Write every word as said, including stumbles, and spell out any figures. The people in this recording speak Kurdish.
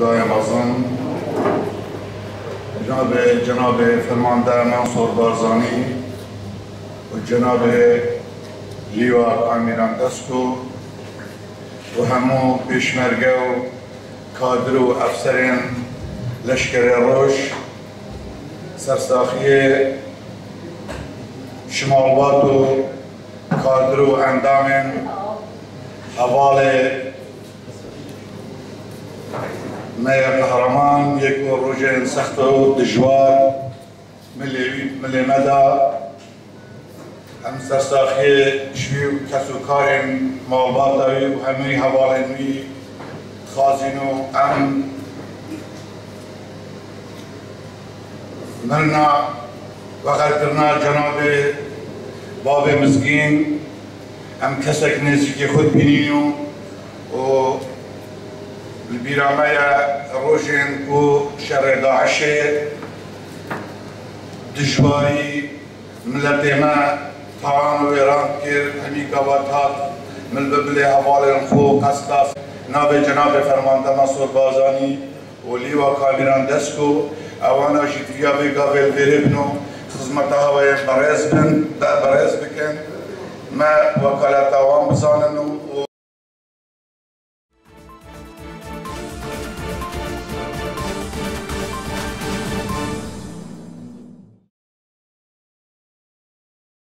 Dayê mezin, cenabê, cenabê Fermande Mansur Barzanî û cenabê Lîwa Kamîran Desko û hemû pêşmerge û kadir û efserên Leşkerê Roj, sersaxiyê ji malbat û kadir û endamên hevalê me ye qehreman, yê ku rojên sext û dijwar milê wî, milê me da, em sersaxiyê ji wî û kes û karên malbata wî û hemû hevalên wî dixwazîn û em mirina vegerkirina cenabê Babê Mizgîn, em kesek nêzîkê xwe dibînin û, û li bîra me ye rojên ku şerê DAIŞê dijwarî miletê me talan û wêran kir, hemî gava dihat min bi bilê hevalên xwe qesta navê cenabê Fermande Mansur Barzanî û Lîwa Kamîran Desko, ewana jî diviya vê gavê li vêrê bin û xizmeta hewa yên berêz bin, be-, berêz bikin. Me wekaleta wan bizanin û